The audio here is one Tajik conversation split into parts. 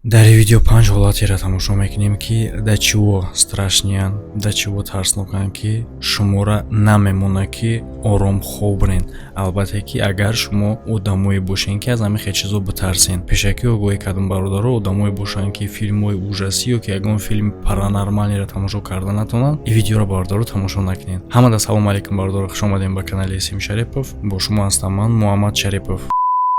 Дар ин видео панҷ ҳолатеро тамошо мекунем, ки до чего страшный янд, до чего тарсноканд, ки шуморо намемонад, ки ором хоб бирен. Албатта, ки агар шумо одамое бошен, ки аз ҳамин хел чизо битарсен. Пешакӣ огоҳӣ кардам, бародаро: одамое бошанд, ки филмҳои ужасы ё ки ягон филми паранормальный ро тамошо карда натонанд, ин видеоро, бародаро, тамошо накунед. Ҳамада салому алейкум, бародаро, хуш омадем ба канали Сим Шарипов. Бо шумо ҳастам ман, Муҳаммад Шарипов.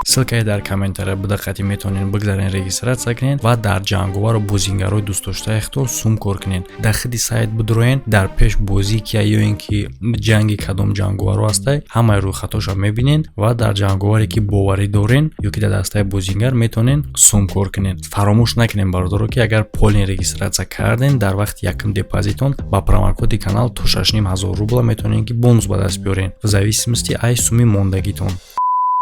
Ссылка и дар комментария бидиққати метавонед бигзарен, регистрация кунед ва дар ҷанговару бозингарои дӯстдоштаи худтон сум кор кунед. Дар худи сайт бидроен, дар пеш бозӣ ки ё ин ки ҷанги кадом ҷанговарро ҳастай, ҳамаи рӯйхатҳоша мебинед ва дар ҷанговаре, ки боварӣ дорен, ё ки дар дастаи бозингар метавонед сум кор кунед. Фаромӯш накунед, бародаро, ки агар полный регистрация карден, дар вақти якум депозитон ба промокоди канал то 6500 рубла метавонед, ки бонус ба даст биёред, в зависимости ай суми мондагитон.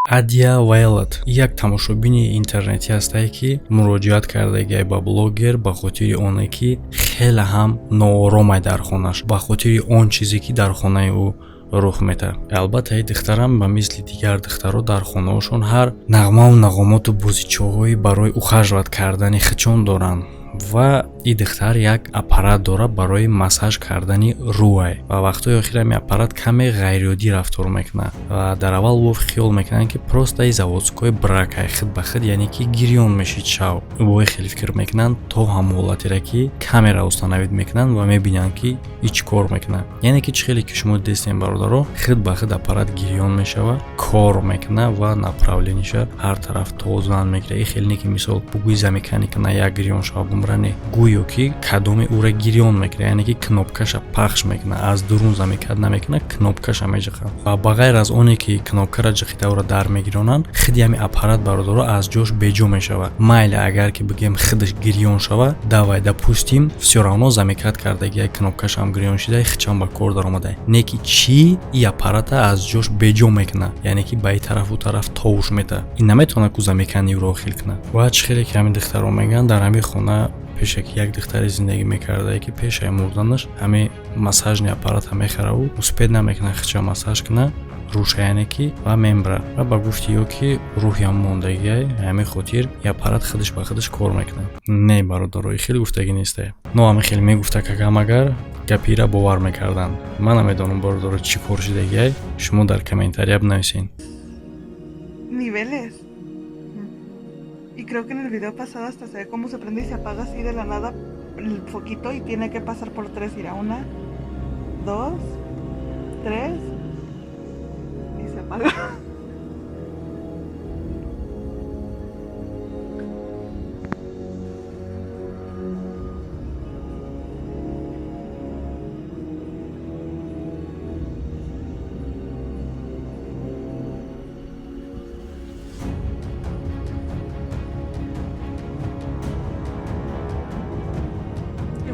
Адия Вайлот як тамошобини интернетӣ ҳастае, ки муроҷиат кардагиай ба блогер ба хотири оне, ки хеле ҳам нооромай дар хонаш, ба хотири он чизе, ки дар хонаи ӯ рух медиҳад. Албатта, ин духтарам ба мисли дигар духтаро дар хонаҳошон ҳар нағмаву нағомоту бозичоҳои барои ухаживать кардани худшон доранд. Ва ин духтар як аппарат дорад барои массаж кардани рӯай ва вақтҳои охир ҳамин аппарат каме ғайриоддӣ рафтор мекунад. Ва дар аввал ӯ хиёл мекунанд, ки просто и заводской брак ай, худ ба худ, яъне ки гирён мешид шав. Бо хеле фикр мекунанд, то ҳам ҳолатеро, ки камера установить мекунанд ва мебинанд, ки и чӣ кор мекунад. Яъне ки чӣ хеле ки шумо дидестем, бародаро, худ ба худ аппарат гирён мешавад, кор мекунад ва направление ша ҳар тараф тозан мегирад. И хеле не, ки мисол бугӯи замыкание кунад, як гирён шава, бумра, не, гӯё ки кадоме ӯра гирён мекунад, яъне ки кнопка ша пахш мекунад, аз дурун замыкать намекунад, кнопка ша меҷиқад. Ва ба ғайр аз оне, ки кнопка ра ҷиқида ӯра дар мегирёнанд, худи ҳами аппарат, бародаро, аз ҷош беҷо мешавад. Майли, агар ки бигӯем, худаш гирён шава, давай, допустим, всё равно замыкать кардаги, як кнопка шам гирён шида, хичам ба кор даромада. Не ки чӣ и аппарата аз ҷош беҷо мекунад, яъне ки ба и тарафу тараф товуш метаҳад. Ин наметавонад ку замыкание ӯро охил кунад. Ва чӣ хеле ки ҳамин духтаро мегӯянд, дар ҳамин хона пешаки як духтаре зиндагӣ мекардае, ки пешаи мурданаш ҳамин массажный аппарата мехараву успеть намекунад хича массаж кунад рӯша, яъне ки ва мембра. Ва ба гуфти ё ки рӯҳиам мондагиай, ҳамин хотир и аппарат худаш ба худаш кор мекунад. Не, бародаро, хеле гуфтагӣ несте, но ҳамин хеле мегуфта, какам агар гапира бовар мекарданд. Ман намедонам, бародаро, чӣ кор шидагиай, шумо дар комментария бинависед. Niveles. Y creo que en el video pasado hasta se ve cómo se prende y se apaga así de la nada el foquito y tiene que pasar por tres. Irá una, dos, tres y se apaga.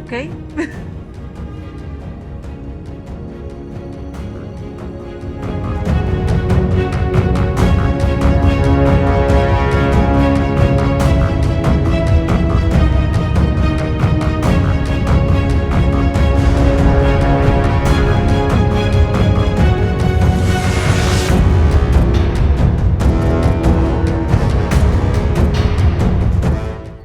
Ok.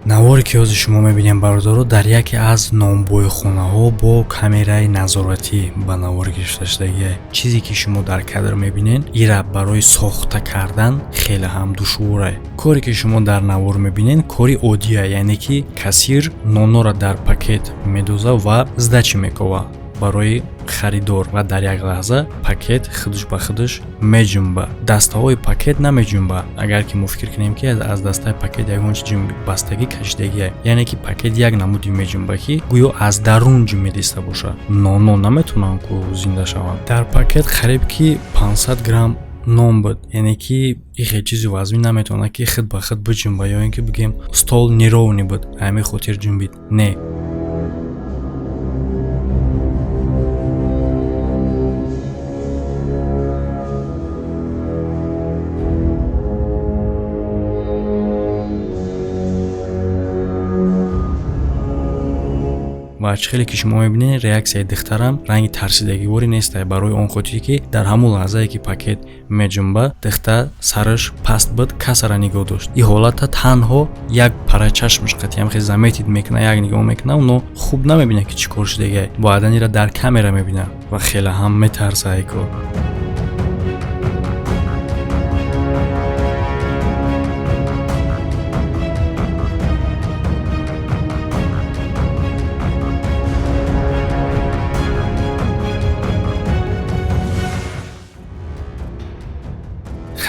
Наворе, ки ҳозир шумо мебинем, бародаро, дар яке аз нонбойхонаҳо бо камераи назоратӣ ба навор гирифта шудагия. Чизе, ки шумо дар кадр мебинед, ира барои сохта кардан хеле ҳам душворае. Коре, ки шумо дар навор мебинед, кори оддия, яъне ки кассир нонора дар пакет медоза ва сдача мекова барои харидор. Ва дар як лаҳза пакет худаш ба худаш меҷунба, дастаҳои пакет намеҷунба. Агар ки мо фикр кунем, ки аз дастаи пакет ягон чи ҷунбастагӣ кашидагия, яъне ки пакет як намуди меҷунба, ки гӯё аз дарун ҷунбидиста бошад. Ноно наметавонанд ку зинда шаванд. Дар пакет қариб ки 500 грамм нон буд, яъне ки ихе чизи вазмин наметавонад, ки худ ба худ биҷунба, ё ин ки бигем, стол неровный буд, ҳамин хотир ҷунбид, не. Ва чӣ хеле ки шумо мебинед, реаксияи духтарам ранги тарсидагиворӣ нестай, барои он хотире ки дар ҳамон лаҳзае ки пакет меҷунба, духтар сараш паст буд, касара нигоҳ дошт. Ин ҳолата танҳо як пара чашмаш қатъиам хеле заметить мекуна, як нигоҳ мекуна, но хуб намебина ки чӣ кор шудагиай. Баъдан ира дар камера мебина ва хеле ҳам метарса ай кор.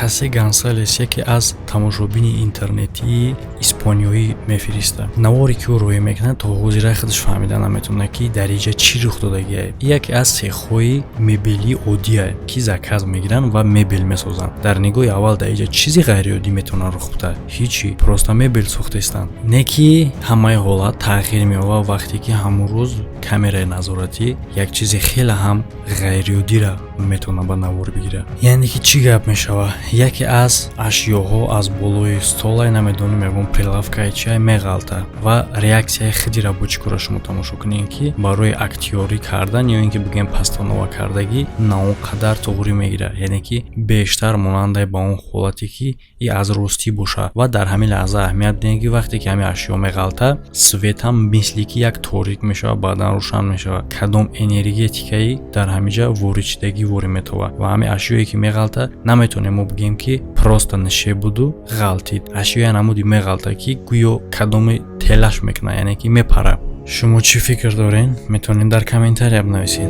Хасе Гонсалес яке аз тамошобини интернетии испониёӣ мефиристад. Наворе ки ӯ роҳӣ мекунад, то ҳозира худаш фаҳмида наметавонад, ки дар инҷа чӣ рух додагиае. Яке аз сехҳои мебелии оддие, ки заказ мегиранд ва мебел месозанд. Дар нигоҳи аввал дар инҷа чизи ғайриоддӣ метавонад рух диҳад? Ҳичи, просто мебел сохтаистанд. Не ки ҳамаи ҳолат тағйир меёбад вақте ки ҳамон рӯз камераи назоратӣ як чизи хеле ҳам ғайриоддиро метавонад ба навор бигирад. Яъне ки чӣ гап мешавад? Яке аз ашёҳо аз болои столай, намедонам, ягон прилавкаи чиай, меғалта ва реаксияи худи рабочикора шумо тамошо кунед, ки барои актёрӣ кардан ё ин ки бигӯем постанова кардагӣ на он қадар туғрӣ мегирад, яъне ки бештар монанде ба он ҳолате ки и аз ростӣ бошад. Ва дар ҳамин лаҳза аҳамият диҳем, ки вақте ки ҳамин ашё меғалта, свет ҳам мисли ки як торик мешавад, баъдан рӯшан мешавад. Кадом энергетикаи дар ҳамин ҷа ворид шидагӣ ворид метобад ва ҳамин ашёе ки меғалта, наметавонем мо бигӯем, ки просто нишеб буду ғалтид. Ашёя намуди меғалта, ки гӯё кадоми телаш мекунад, яъне ки мепара. Шумо чӣ фикр доред, метавонед дар комментария бинависед.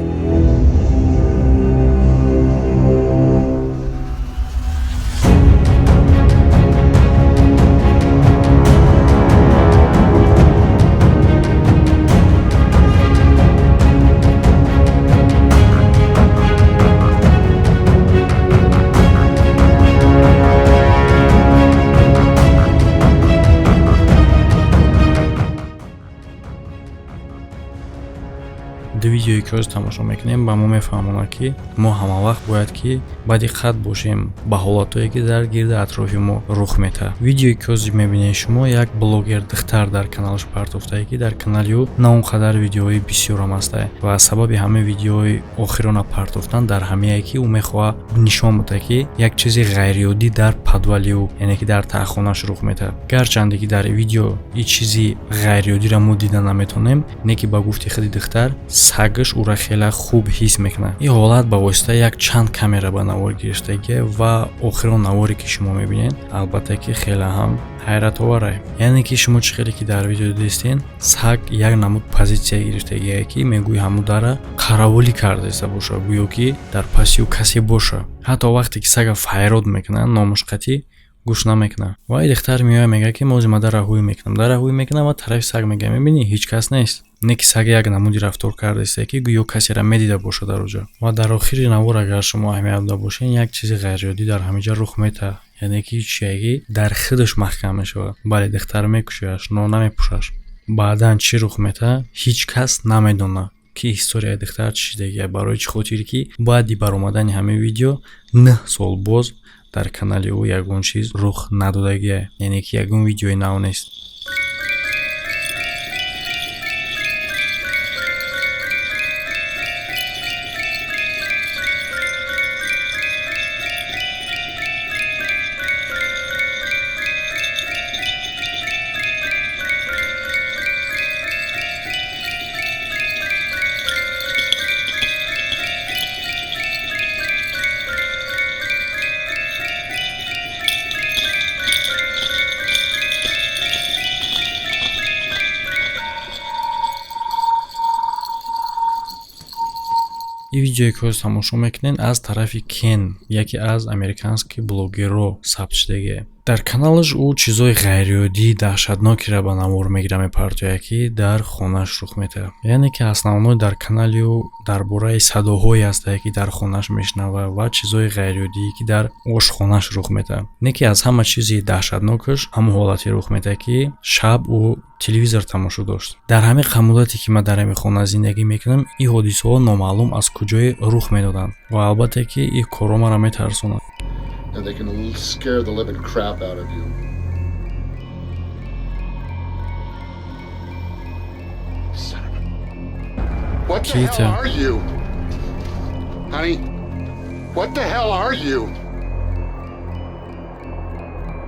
Ду видеое ки ҳозир тамошо мекунем, ба мо мефаҳмонад, ки мо ҳамавақт бояд ки ба диққат бошем ба ҳолатҳое, ки дар гирди атрофи мо рух метаҳад. Видеое ки ҳозир мебинед шумо, як блогер духтар дар каналаш партофтае, ки дар канали ӯ на он қадар видеоҳои бисёрам ҳастае ва сабаби ҳамаи видеоҳои охирона партофтан дар ҳамее, ки ӯ мехоҳад нишон диҳад, ки як чизи ғайриоддӣ дар подвали ӯ, яъне ки дар таҳхонааш рух метаҳад. Гарчанде ки дар видео ин чизи ғайриоддиро мо дида наметавонем, не ки ба гуфти худи духтар, сагаш ӯра хеле хуб ҳис мекунад. Ин ҳолат ба воситаи як чанд камера ба навор гирифтагия ва охирон наворе ки шумо мебинед, албатта ки хеле ҳам ҳайратоварае. Яъне ки шумо чӣ хеле ки дар видео дидистен, саг як намуд позитсия гирифтагие, ки мегӯи ҳамун дара қаравулӣ кардаиста боша, гӯё ки дар паси ӯ касе боша. Ҳатто вақте ки сага файрод мекунад, номушқатӣ гӯш намекунад. Ва ин духтар меояд, мегӯяд, ки мози ма дара ҳуй мекунам, дара ҳуй мекунам ва тарафи саг мегӯяд: «Мебинӣ, ҳеҷ кас нест». Не ки саг як намуди рафтор кардаиста, ки гӯё касеро медида бошад дар оҷо. Ва дар охири навор, агар шумо аҳамият дода бошед, як чизи ғайриоддӣ дар ҳамин ҷа рух метаҳад, яъне ки чияги дар худаш маҳкам мешавад. Бале, духтар мекушояш, но намепӯшаш. Баъдан чӣ рух метаҳад, ҳеҷ кас намедонад, ки историяи духтар чӣ шидагия. Барои чӣ хотире ки баъди баромадани ҳамин видео 9 сол боз дар канали ӯ ягон чиз рух надодагия, яъне ки ягон видеои нав нест. Ин видеое ки ҳозир тамошо мекунед, аз тарафи Кен, яке аз американский блогерҳо сабт шудагие. Дар каналаш ӯ чизҳои ғайриоддии даҳшатнокеро ба навор мегирад, мепартояд, ки дар хонааш рух метаҳад. Яъне ки основной дар канали ӯ дар бораи садоҳое ҳастае, ки дар хонааш мешунавад, ва чизҳои ғайриоддие, ки дар ошхонааш рух метаҳад. Не ки аз ҳама чизи даҳшатнокаш ҳамон ҳолате рух метаҳад, ки шаб ӯ телевизор тамошо дошт. Дар ҳамин муддате, ки ман дар ҳамин хона зиндагӣ мекунам, ин ҳодисаҳо номаълум аз куҷое рух медоданд ва албатта ки ин корҳо маро метарсонад. And they can scare the living crap out of you. Son of a. What the Кита. Hell are you? Honey, what the hell are you?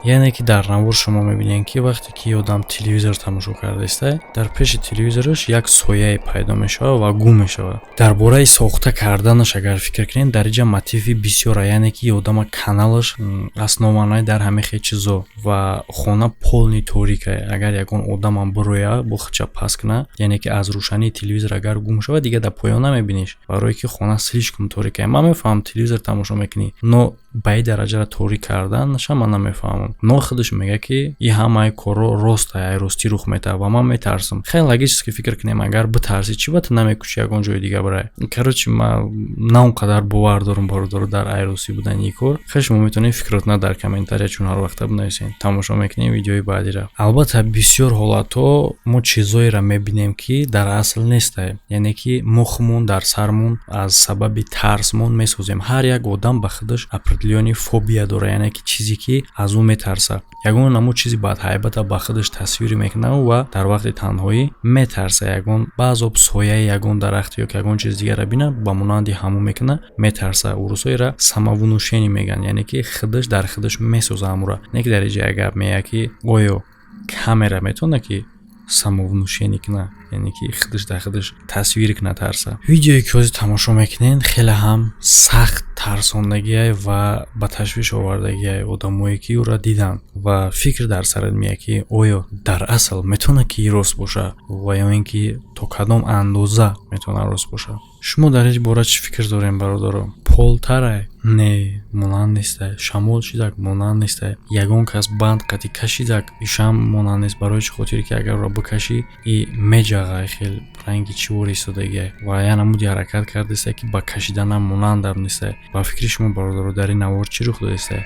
Яъне ки дар навор шумо мебинед, ки вақте ки одам телевизор тамошо кардаиста, дар пеши телевизораш як сояе пайдо мешавад ва гум мешавад. Дар бораи сохта карданаш агар фикр кунем, дар инҷа мотиви бисёра, яъне ки одама каналаш основанай дар ҳамин хел чизо ва хона полный торикае. Агар ягон одамам бироя, бо худша пас куна, яъне ки аз рӯшании телевизор агар гум шавад, дига дар поён намебиниш, барое ки хона слишком торикае. Ман мефаҳмам, телевизор тамошо мекунӣ, но ба ин дараҷара торик карданаша ман намефаҳмам. Но худаш мега, ки и ҳамаи корро рост, ай ростӣ рух метавад ва ман метарсам. Хеле логически фикр кунем, агар битарсӣ, чӣ ба ту намекушӣ, ягон ҷои дига бирай? Короче, ман на он қадар бовар дорам, бародаро, дар айросӣ будани ин кор. Хеле шумо метавонед фикротона дар комментария чун ҳар вақта бинависед. Тамошо мекунем видеои баъдира. Албатта, бисёр ҳолатҳо мо чизоеро мебинем, ки дар асл нестае, яъне ки мо худмон дар сармон аз сабаби тарсмон месозем. Ҳар як одам ба худаш определённый фобия дора, яъне ки чизе ки аз ӯ метарса, ягон намуд чизи бадҳайбата ба худаш тасвир мекунад ва дар вақти танҳоӣ метарса. Ягон баъзоб сояи ягон дарахт ё ки ягон чизи дигарро бина, ба монанди ҳамон мекуна, метарса. Урусоира самовнушение мегӯянд, яъне ки худаш дар худаш месоза ҳамура. Не ки дар инҷа як гап меяд, ки оё камера метавонад ки самовнушение кунад, яъне ки худаш дар худаш тасвир кунад тарса? Видеое ки ҳозир тамошо мекунед, хеле ҳам сахт тарсондагиай ва ба ташвиш овардагиай одамое ки ӯро диданд, ва фикр дар сарат меяд, ки оё дар асл метавонад ки рост боша ва ё ин ки то кадом андоза метавонад рост боша. Шумо дар ҳеҷ бора чӣ фикр дорем, бародаро? Полтарай не, монанд нестай, шамол чизак монанд нестай, ягон кас банд қати кашидак, ишам монанд нест. Барои чӣ хотире ки агар ӯро бикашӣ, и меҷағай, хел ранги чӣ вор истодагиай ва я намуди ҳаракат кардестай, ки ба кашиданам монандам нестай. Ба фикри шумо, бародаро, дар ин навор чӣ рух додестай?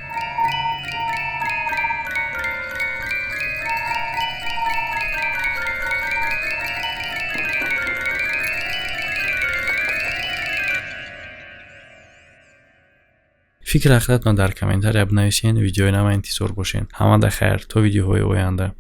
Фикри ақидатонро дар комментария бинависен. Видеои нава интизор бошед. Ҳамада хайр, то видеоҳои оянда.